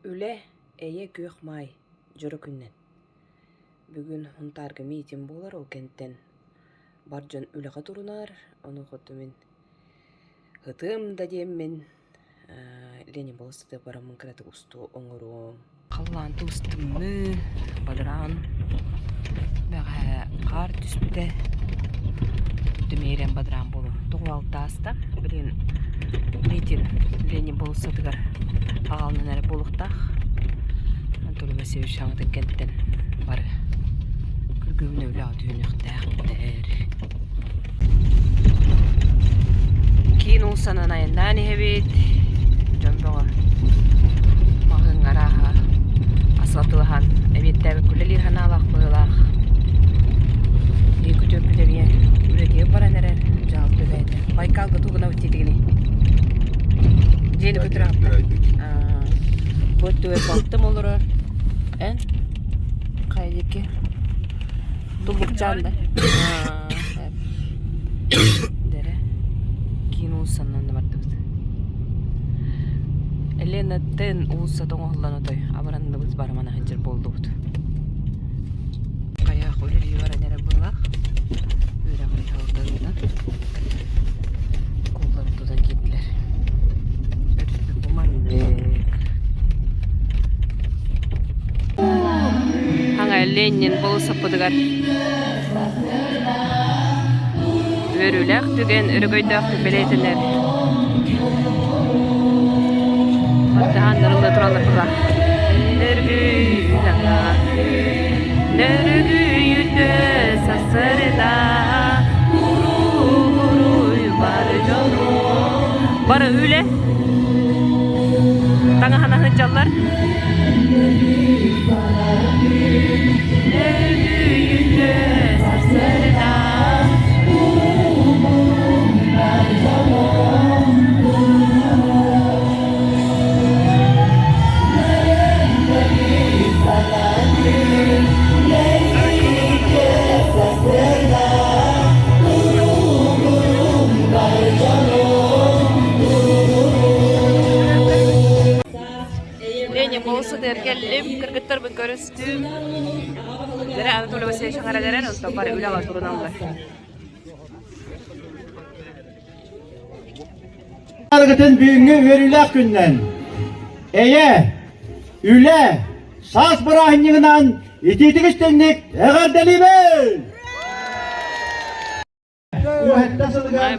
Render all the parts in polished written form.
Үлэ, эйэ күөх маай, дьоро күнүнэн. Бүгүн Һунтаарга миитин буолар, ол кэнниттэн бар дьон үлэҕэ турунар, ону хоту мин ытыам да диэммин Ленин болуоссатыгар бараммын кыратык устуу оҥоруом. Халлаан туус тымныы, бадараан бэҕэһээ хаар түспүтэ, тимиирэн бадараан буолуо. Тоҕо алта ааста, билигин митинг Ленин болуоссатыгар аҕалынан эрэ буолуохтаах. Анатолий Васильевич саҥатын кэнниттэн бары күргүөмүнэ үлэҕэ түһүнүөхтээхтэр. Киин уулуссанан айаннаан иһэбит. Дьон бөҕө маҕаһыыҥҥа арааһа ас атыылаһан эбиэттээбит үлэлиир санаалаах быһыылаах. Биир күтүөппүт эмиэ үлэтигэр баран эрэр дьаһалта үлэһитэ. Байкалга тугу гынабыт диэтигиний? Дьиэни көтүрэ Бу өттүгэр балтым олорор. Эн? Хайа диэки? Туллукчаан да. Дэрэ. Киин уулуссанан да бардыбыт. Елена Тен уулуссата оҥоһуллан отой абыранныбыт барымана сылдьар буоллубут. Хайаах үлэлии баран эрэ быһыылаах. Үөрэҕин дьаһалтатынан куулларын тутан киирдилэр. Өрүспүт бу маннык. Хаҥа Ленин болуоссаппытыгар үөрүүлээх түгэн өрөгөйдөөхтүк бэлиэтэнэр. Баттаһан нырылла тураллар тула. Нөргүйүтэ, нөргүйүтэ сарсыарда уруй бары дьону. Бары үлэ таҥаһын аһынчаллар. Леня болсутугар кэллим, кыргыттарбын көрүстүм. Дэрэ Анатолий Васильевич аҥараларын, онтон бары үлэҕэ туруналлар. Аргытын бүгүҥҥү үөрүүлээх күннэн эйэ, үлэ, саас бырааһынньыгынан итиитик истиҥник эҕэрдэлиибин! Уһэтта сылыгар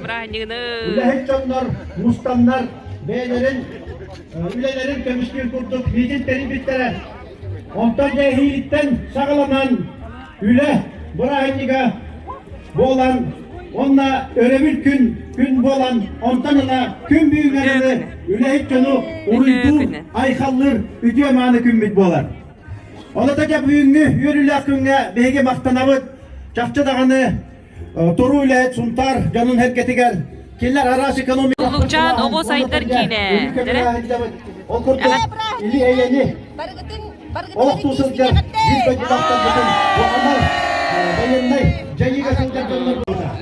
үлэһит дьоннор мустаннар бэйэлэрин үлэлэрин көмүскүүр курдук миитин тэрийбиттэрэ. Онтон дьэ эһиилиттэн саҕаланан үлэ бырааһынньыга буолан уонна өрөбүл күн күн буолан онтон ыла күн бүгүҥҥэ дылы үлэһит дьону уруйдуур, айхаллыыр үтүө мааны күммүт буолар. Оното дьэ бүгүҥҥү үөрүүлээх күҥҥэ биһиги махтанабыт. Чахчы даҕаны туруу үлэһит Сунтаар дьонун эргэтигэр кинилэр араас экономика Уллукчаан оҕо сайдар киинэ. Ол курдук или эйэни олохтуу сылдьар биир дойдулаахтарбытын анал байыаннай дьайыыга сылдьар дьоннор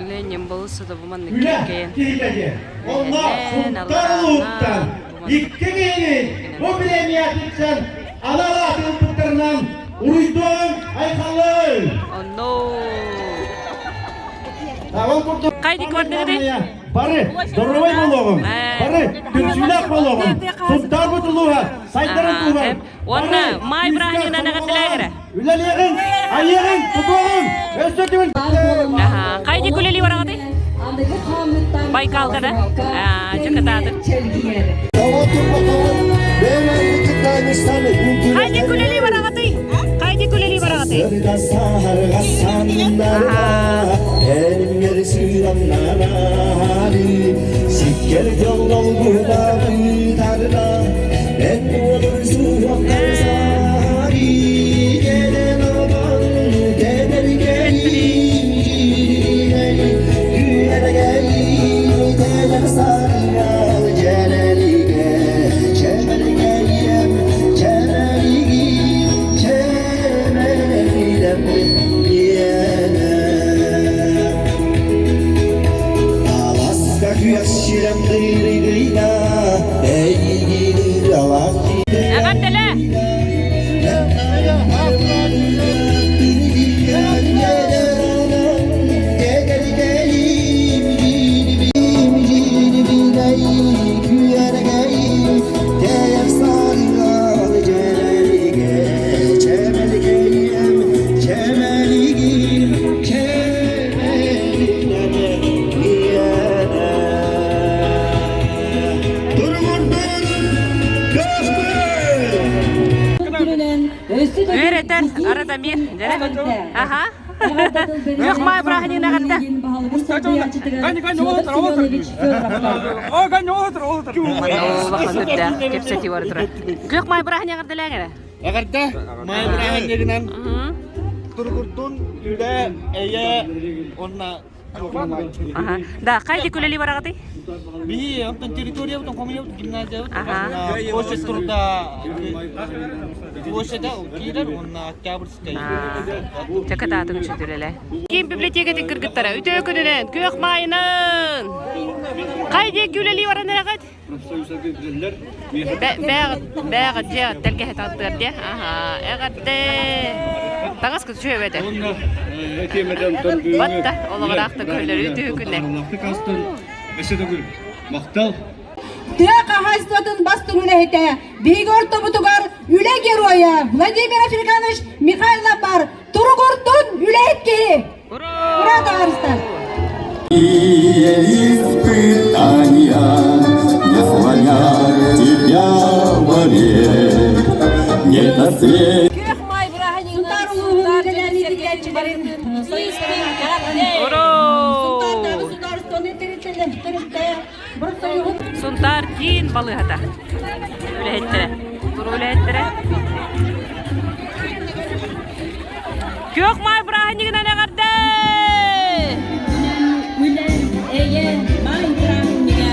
Ленин болуоссата бу маннык үлэ киэркэйэн киһитэ диэн. Онно Үөһэнэн, Сунтаар улууһуттан аллараанан бу маннык икки киһини бу премиятыттан анал ааты ылбыттарынан уруйдуон айхаллыы! Онно Ол курдук Хайдик бардыгыты? бары доруобай буолуоҕуҥ, бары түмсүүлээх буолуоҕуҥ, Сунтаарбыт улууһа сайдарын туһугар Уонна маай бырааһынньыгынан эҕэрдэлээгэрэ. Үлэлиэҕиҥ, айыаҕыҥ, тутуоҕуҥ, өссө түмүл. Хайдик үлэлии бараҕытый? Байкалга да? Чакытаатыр. Хайдик үлэлии бараҕытый? Хайдик үлэлии бараҕытый? Эҕэрдэлээ! Үөрэтэр Арадамир. Аха. Күөх Маай бырааһынньыгын эҕэрдэ. Улахан үрдээх кэпсэтии бара турар. Күөх Маай бырааһынньыгын эҕэрдэлээҥ эрэ. Эҕэрдэ Маай бырааһынньыгынан туругурдун үлэ, эйэ уонна Аха. Да, хайди күлэли бараҕытый? Биһи оттон территориябытын хомуйабыт гимназиябыт Аха. площадь труда площадь киирэр уонна Октябрьскай. Чакатаатын үчүтүлэлэ. Киин библиотекатын кыргыттара үтүө күнүнэн, күөх маайынан! Хай диэки үлэлии баран эрэҕит? Бээҕит дьиэ тэлгэһэ талтыар дьэ. Аха, эҕэрдэ. Таҥас күтүчү эбэтэ. Батта, олоҕураахта көллөрү үтүө күнэ. Махтал. Тыа хаһаайыстыбатын бастыҥ үлэһитэ, биһиги ортобутугар үлэ геройа Владимир Африканович Михайлов бар туругурдун үлэһит киһи! Ура, товарищтар! Испытания не сломят тебя вовек, Нет на свете. Күөх Маай бырааһынньыгынан Сунтаар дьонун-сэргэтин Ура! Сунтаар киин балыыһата үлэһиттэрэ, туруу үлэһиттэрэ. Күөх Маай бырааһынньыгынан эҕэрдэ! Үлэ, эйэ, маай бырааһынньыга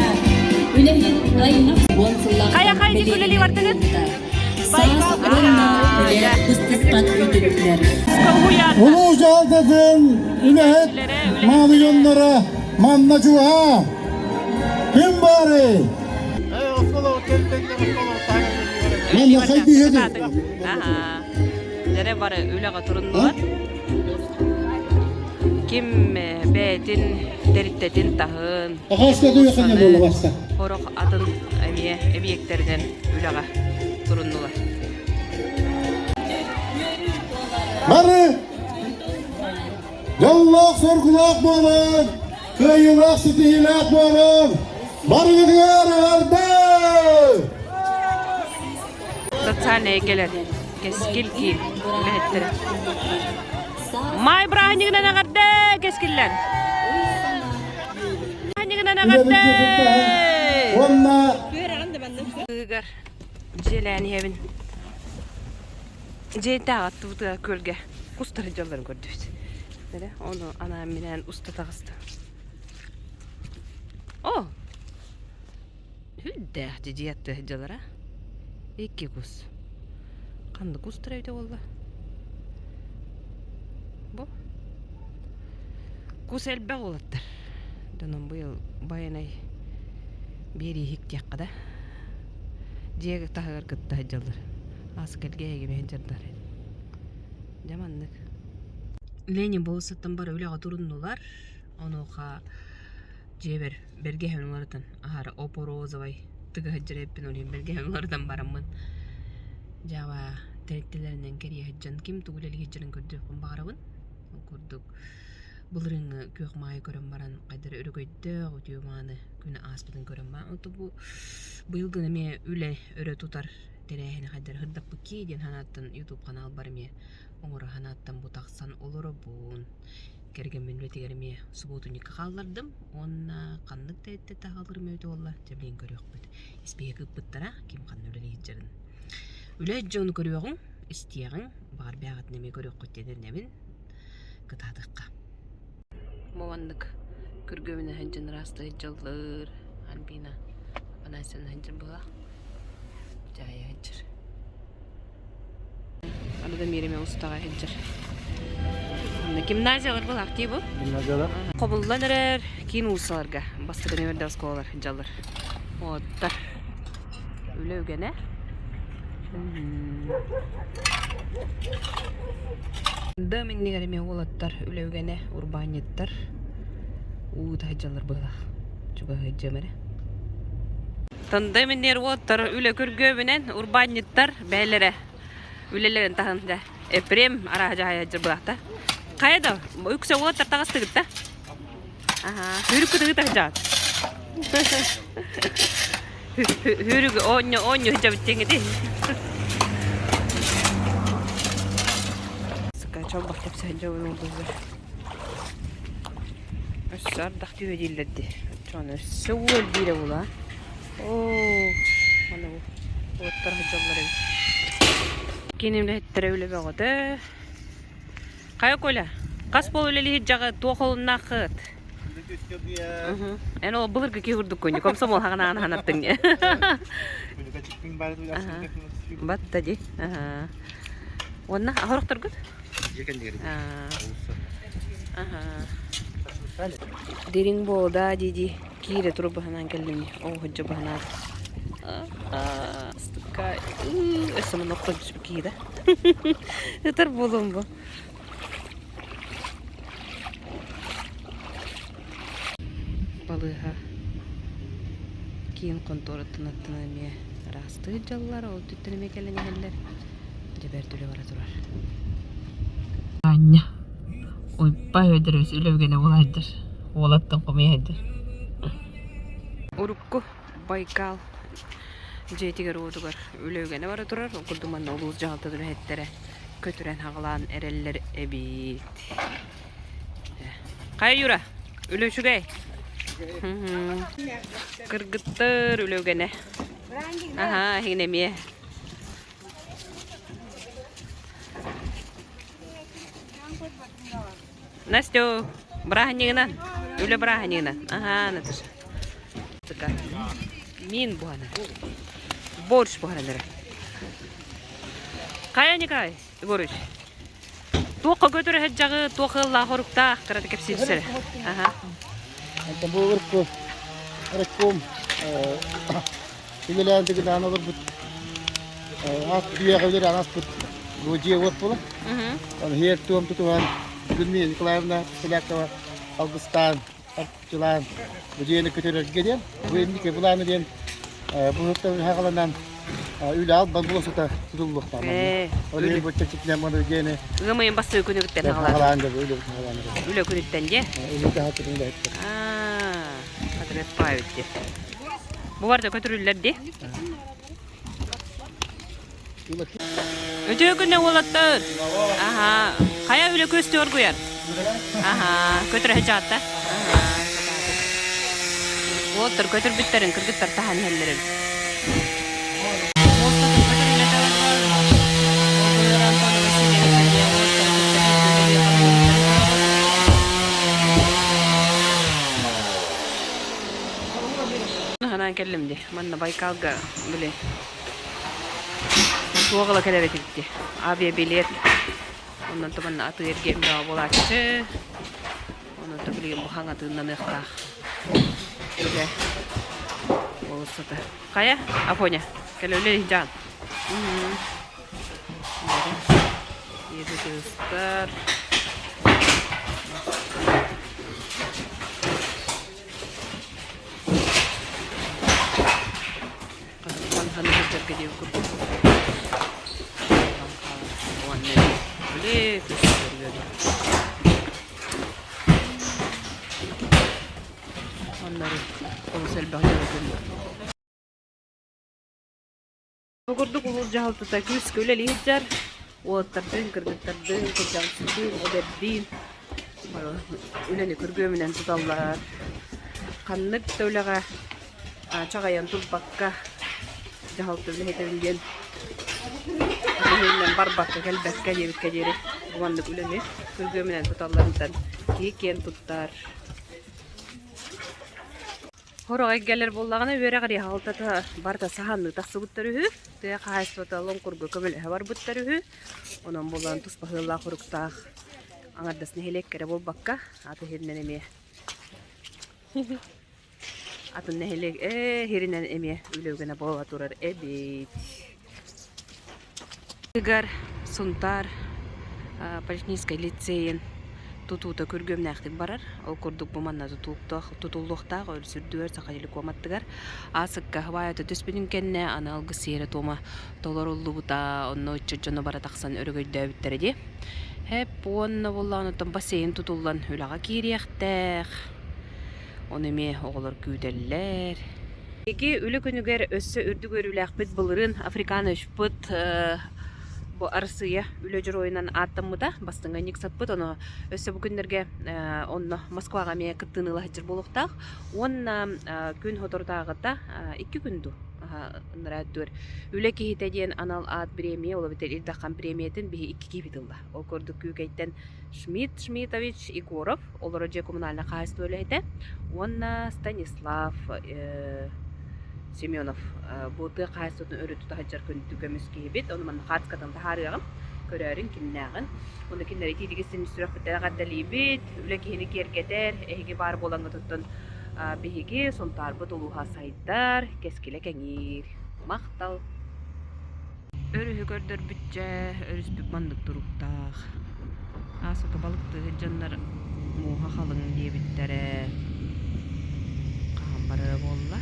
үлэһит аймах Хайа хайа үлэлии бардыгыт? Саас уонна үлэ быстыспат үтүктэр. Улуу дьаһалтатын үлэһит мааны дьонноро манна чугаһаа. Ким баарый? Манна хайдыһыды? Дэрэ бары үлэҕэ туруннулар. Ким бэйэтин тэрилтэтин таһын, сорох атын эмиэ эбийиэктэринэн үлэҕэ туруннулар. Бары дьоллоох-соргулаах буолан, кыайыылаах ситиһиилээх буолан, барыгытыгар эҕэрдэ! Социальнай эйгэлэр Кэскил киин үлэһиттэрэ. Маай бырааһынньыгынан эҕэрдэ, кэскиллэр! Бырааһынньыгынан эҕэрдэ! Уонна Ыгар дьиэлээн иһэбин. Дьиэтээх аттыбытыгар күөлгэ кустар дьоллорун көрдүбүт. Эрэ, ону анаан-минээн уста таҕыста. О! Үрдээх дьидьийэ аттыа сылдьаллара. Икки кус. Ханнык кустара эбитэ буолла? Бу. Кус элбэх уолаттар. Дьонум быйыл байанай биэрииһик диэххэ да. Дьиэ таһыгар кытта сылдьаллар. Аас кэлгэ эһигини сылдьардар. Дьэ маннык. Ленин болуоссаттан бары үлэҕэ туруннулар. Онуоха дьиэбэр бэргэһэбин уларытан аһара оп-розовай тыга сылдьар эбиппин ол иһин бэргэһэбин уларытан бараммын дьаба тэрилтэлэринэн кэрийэ сылдьан ким тугу үлэлии сылдьарын көрдүөхпүн баҕарабын. Ол курдук былырыыҥҥы күөх маайы көрөн баран хайдах эрэ өрөгөйдөөх үтүө мааны күн ааспытын көрөн баран ото бу быйылгы эмиэ үлэ өрө тутар тэрээһини хайдах эрэ сырдаппыккии диэн санааттан ютуб ханаалбар эмиэ оҥоро санааттан бу тахсан олоробун. Кэргэммин үлэтигэр эмиэ субуотунньукка хааллардым уонна ханнык да эттэ таһаалырым эбитэ буолла, дьэ билигин көрүөхпүт. Испииһэк ыыппыттара, ким ханна үлэлии сылдьарын. Үлэ дьону көрүөҕүҥ, истиэҕиҥ, баҕар бэйэҕитин эмиэ көрүөххүт диэн эрэнэбин. Кытаатыахха. Бу маннык күргүөмүнэ сылдьан ыраастыы сылдьаллар. Альбина Афанасьевна сылдьар быһа. Дьаһайа сылдьар. Аны миэримэ устаҕа сылдьар. Гимназиялар былаах дии бу? Гимназиялар. Хобуллан эрэр киин уулуссаларга бастакы нөмерде оскуолалар дьаллар. Оттар. Үлэ үгэнэ. Дым иннигэр эмиэ уолаттар үлэ үгэнэ, урбаанньыттар уу таһыдьаллар быһылаах. Чугаһыдьам эрэ. Тандем иннигэр уолаттар үлэ күргүөмүнэн урбаанньыттар бэйэлэрэ үлэлэрин таһын дьэ Епрем арааһа дьаһайа дьырбылаахта. Хайа да үксэ уолаттар таҕыстыгыт да? Аха, хүрүк кытыгы таһдьаат. Хүрүк оонньо оонньо сылдьабыт диэҥити. Чолбох тэпсэ сылдьабын ол быыһыгар. Өссө ардах түһүө дииллэр дии. Оччоҕуна өссө уу элбиирэ буолуо. Оо, аны бу уоттар сылдьаллар эбит. Кини үлэһиттэрэ үлэ бөҕөтө. Хайа Коля, хас буол үлэлиһит дьаҕы туох олуннааххыт? Эн ол былыргы киһи курдуккун, комсомол хаҕынаан ханаттыҥ. Батта ди. Уонна ахорохторгут? Дириҥ буолда дии-дии киирэ туруп быһанан кэллим. Оо, ходжо быһанаат. Астыкка өссө манна охтон түспүт киһи да. Ытар буолуом бу. Балыыһа киин хонтуораттан аттына эмиэ ыраастыы дьаллар, ол өттүттэн эмиэ кэлэн иһэллэр. Дьэ бэрт үлэ бара турар. Аня, Уйбай өйдөрөс үлэ үгэнэ буолайдыр. Уолаттан хомуйайдыр. Урукку Байкал дьиэтигэр-уотугар үлэ үгэнэ бара турар. Ол курдук манна улуус дьаһалтатын үлэһиттэрэ көтүрэн хаҕылаан эрэллэр эбит. Хайа Юра, үлэ үчүгэй? Кыргыттар үлэ үгэнэ. Аһаа, эһигин эмиэ. Настя, бырааһынньыгынан, үлэ бырааһынньыгынан. Аһаа, Наташа. Мин буһанар. Борщ буһаран эрэр. Хайа Николай Егорович? Туохха көтөр сылдьаҕы, туох ыаллаах оруктаах кырата кэпсиирсэрэ. Аха. Это бу урукку райком үлэлээн тыгынаан олорбут аас үйэҕэ үлэлээн ааспыт бу дьиэ уот буолар. Оны һиэр туом тутуһан Людмила Николаевна Селякова алгыстаан арчылаан бу дьиэни көтөрөргө диэн бу инники былааны диэн бу хаҕаланан үлэ албан буолсута тутуллуохтаах. Ол иһин бу чэпчэтинэн маны дьиэни Ыам ыйын бастакы күнүгүттэн хаҕалаан. хаҕалаан да үлэ хаҕалаан. Үлэ күнүттэн дьиэ. Үлэ таһаттын үлэһиттэр. Аа, Адрес паайыт дии. Бу барда көтүрүллэр дии. Үтүө күнэ уолаттар. Аха. Хайа үлэ көстү оргуйар? Аха. Көтүрэ сылдьаатта. Аха. Уолаттар көтүрбүттэрин кыргыттар таһан иһэллэр эбит. Муостатын көтүрүллэ турар. Оргуйар Антон Васильевич эмиэ уолаттары кытта бииргэ үлэлии хамсыырыттан көрөҕүт. Ханаан кэллим дии. Манна Байкалга били туох ыла кэлэр этибит дии. Авиабилет. Оннон то манна атыы эргиэн бөҕө буолааччы. Онон то билигин бу хаҥатыыннаныахтаах. Үлэ болуссата. Хайа, Афоня, кэлэ үлэ дьаан. Еды кыыстар. Ханна сылдьарга диэн курдук уонна били көстөргө Оннору олус элбэх дьону көрдүм. Бу курдук улуус дьаһалтата күүскэ үлэлии сылдьар. Уолаттардыын, кыргыттардыын, кырдьаҕастардыын, эдэрдиин үлэни күргүөмүнэн туталлар. Ханнык да үлэҕэ чаҕыйан турбакка дьаһалта үлэһитэбин диэн бэһиэлинэн барбакка, кэлбэккэ диэбиккэ диэри бу маннык үлэни күргүөмүнэн туталларыттан киһи киэн туттар. Сорох эйгэлэр буоллаҕына үөрэх дьаһалтата барыта саһаанныы тахсыбыттар үһү, тыа хаһаайыстыбата лоҥкурга көмөлөһө барбыттар үһү. Онон буолан туспа сыаллаах-соруктаах аҥардас нэһилиэккэ эрэ буолбакка, атын сиринэн эмиэ атын нэһилиэк ээ сиринэн эмиэ үлэ үгэнэ буола турар эбит. Ыгар Сунтаар Политехническай лицейин тутуута күргүөмнээхтик барар. Ол курдук бу манна тутуллуохтаах өрүс үрдүгэр Сахателеком аттыгар Аасыкка хыбаайата түспүтүн кэннэ аны алгыс сиэрэ-туома толоруллубута, онно ыччат дьоно бара тахсан өрөгөйдөөбүттэрэ дии. Һэп уонна буоллаҕына оттон бассейн тутуллан үлэҕэ киириэхтээх. Ону эмиэ оҕолор күүтэллэр. Биһиги үлэ күнүгэр өссө үрдүк үөрүүлээхпит былырыын Африкановичпыт. Бу Арассыыйа үлэ дьоруойунан ааттаммыта, бастыҥа саппыт, ону өссө бу күннэргэ онно Москваҕа эмиэ кыттыыны ыла сылдьар буолуохтаах. Уонна күн соторутааҕыта 2 күн дуу ыныраа өттүгэр үлэ киһитэ диэн анал аат бириэмийэ, ол эбэтэр Ил Дархан бириэмийэтин биһи икки киһибит ылла. Ол курдук Күүкэйтэн Шмидт Шмитович Егоров, олорор дьиэ коммунальнай хаһаайыстыба үлэһитэ уонна Станислав Семенов бу тыа хаһаайыстыбатын өрө тута сылдьар күндү көмүс киһибит. Ону манна хаартыскатын таһаарыаҕым, көрөөрүн кимнээҕин. Уонна кинилэри итиитигис син сүрэхпиттэн эҕэрдэлиибит, үлэ киһини киэргэтэр, эһиги баар буолаҥҥытыттан биһиги Сунтаарбыт улууһа сайдар, кэскилэ кэҥиир. Махтал! Өрүһү көрдөрбүччэ, өрүспүт маннык туруктаах. Ааспыкка балыктыыһыт дьоннор мууһа халыҥ диэбиттэрэ. Хаһан барара буолла?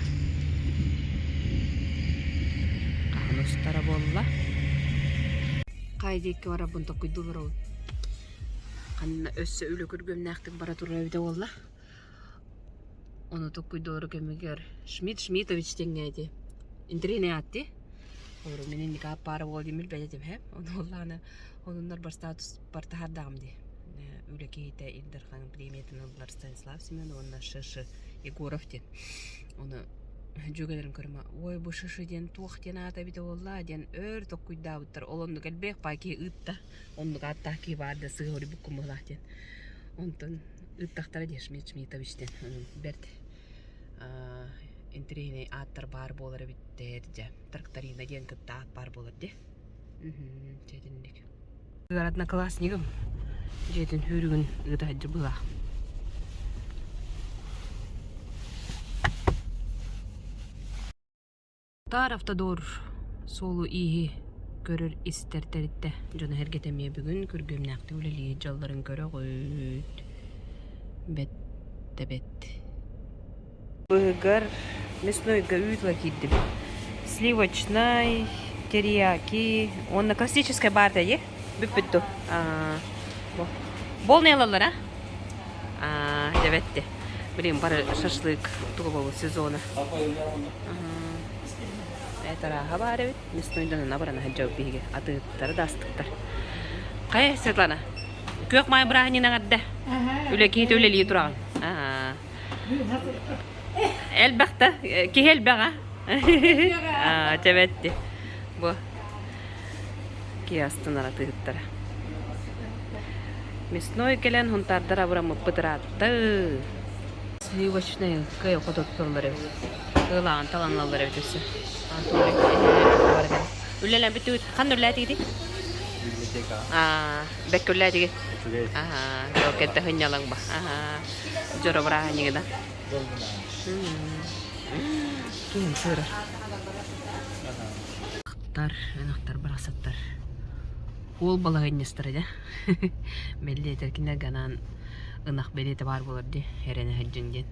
Хаһан устара буолла? Хай диэки барарбын толкуйдуулар ол. Ханна өссө үлэ күргүөмнээхтик бара турар эбитэ буолла. Ону толкуйдуулар кэмигэр Шмидт Шмитович диэҥҥэ ити интэриэһинэй аат дии. Олору мин инники ааппаара буол диэн билбэт этим һэ. Ону буоллаҕына онуннар бар статус бар таһаардаҕым дии. Үлэ киһитэ Ил Дархан премиятын ыллар Станислав Семенов уонна Ш.Ш. Егоров диэн. Ону дьүөгэлэрим көрүмэ ой бу Ш.Ш. диэн туох диэн аата эбитэ буолла диэн өр толкуйдаабыттар. Ол оннук элбэх паа киһи ыытта. Оннук ааттаах киһи баар да сыыһа уруйбуккун быһыылаах диэн. Онтон ыыттахтара дии Шмидт Шмитович диэн. Бэрт интэриэһинэй ааттар баар буолар эбиттэр дьэ. Тракторина диэн кытта аат баар буолар дии. Дьэ итинник. Одноклассникым дьиэтин сүүрүгүн ыыта сылдьар быһыылаах. Таар автодор суолу-ииһи көрөр-истэр тэрилтэ дьоно-сэргэтэ эмиэ бүгүн күргүөмнээхтик үлэлиир дьалларын көрөҕүт. Бэт да бэт. Быһыгар мяснойга үүт ыла киирдим. Сливочнай, терияки уонна классическай баар да Бүппүт дуу? Болнай ылаллар, а? Дьэбэтти. Блин, бары шашлык туга буолбут сезона. Этарааһа баар эбит. Мяснойданына баран сылдьабыт биһиги. Атыыттары да астыктар. Хайа, Светлана, күөх маай бырааһынньыгын эҕэрдэ. Үлэ киһитэ үлэлии тураҕын. Элбэх да, киһи элбэх а? Чэбэтти. Бу киһи астынар атыыһыттара. Мясной кэлэн хунтаардар абыраммыппыт ыраатта. Сливочный кыай хототтоллор эбит. Ыылаан таланлаллар эбит өссө. Үлэлээн бүттүгүт. Ханна үлэлээтигитий? Библиотека. Аа, бэккэ үлэлээтигит. Үчүгэй. Аһаа, кэлтэ сынньалаҥ ба. Аһаа, дьоро бырааһынньыгына. Киһим сыырар. Ынахтар, ынахтар барахсаттар. Уол балаһыанньастара дьэ. Бэлиэтэр кинилэргэ анаан ынах бэлиэтэ баар буолар дии, эрэнэ сылдьыҥ диэн.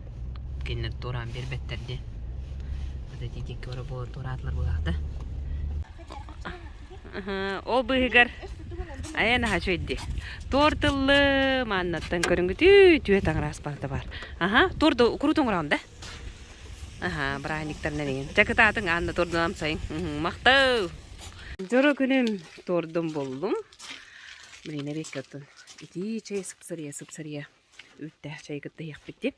Кинилэр туораан биэрбэттэр диэн. Вот эти диэки бара буолан туораатылар быһаата. Ол быыһыгар айан аһа үчүгэйдии. Торт ыллым, мааннаттан көрүҥгүтүү, түө таҥараас баата баар. Аха, торт курут оҥороҕун да? Аха, бырааһынньыктарынан иҥин. Чэ кытаатыҥ, Анна тордунан амсайыҥ. Махтал! Дьоро күнүм тордум буллум. Блин, эбиэккэ оттон итии чэй сыпсырыйа-сыпсырыйа үүттээх чэй кытта иһиэхпит дии.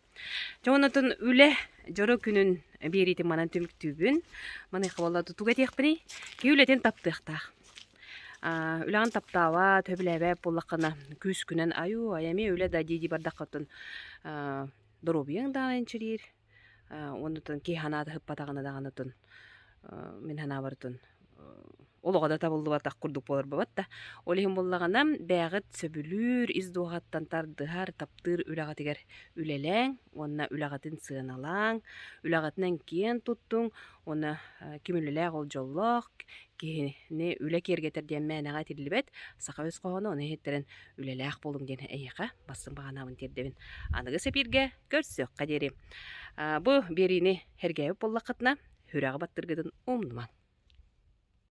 Дьэ онон үлэ дьоро күнүн биэриитин манан түмүктүүбүн. Маныаха буолла тугу этиэхпиний? Киһи үлэтин таптыахтаах. Үлэҕин таптаабат, сөбүлээбэт буоллаххына күүскүнэн айуу, ай эмиэ үлэ да дии-дии бардаххытын доруобуйаҥ даҕаны энчириир. Оннутун киһи санаата сыппатаҕына даҕанытын мин санаабарытын олоҕо да табыллыбатах курдук буолар бабат да. Ол иһин буоллаҕына, бэйэҕит сөбүлүүр, ис дууһаттан тардыһар, таптыыр үлэҕитигэр үлэлээҥ уонна үлэҕитин сыаналааҥ, үлэҕитинэн киэн туттуҥ уонна ким үлэлээх ол дьоллоох, киһини үлэ киэргэтэр диэн мээнэҕэ этиллибэт саха өс хоһооно, ону иһиттэрэн үлэлээх буолуҥ диэн эйиэхэ бастыҥ баҕанаабын тиэрдэбин. Аныгы сэпииргэ көрсүөххэ диэри. Бу биэриини сэргээбит буоллаххытына, сүрэҕи баттыргытын умнумаҥ.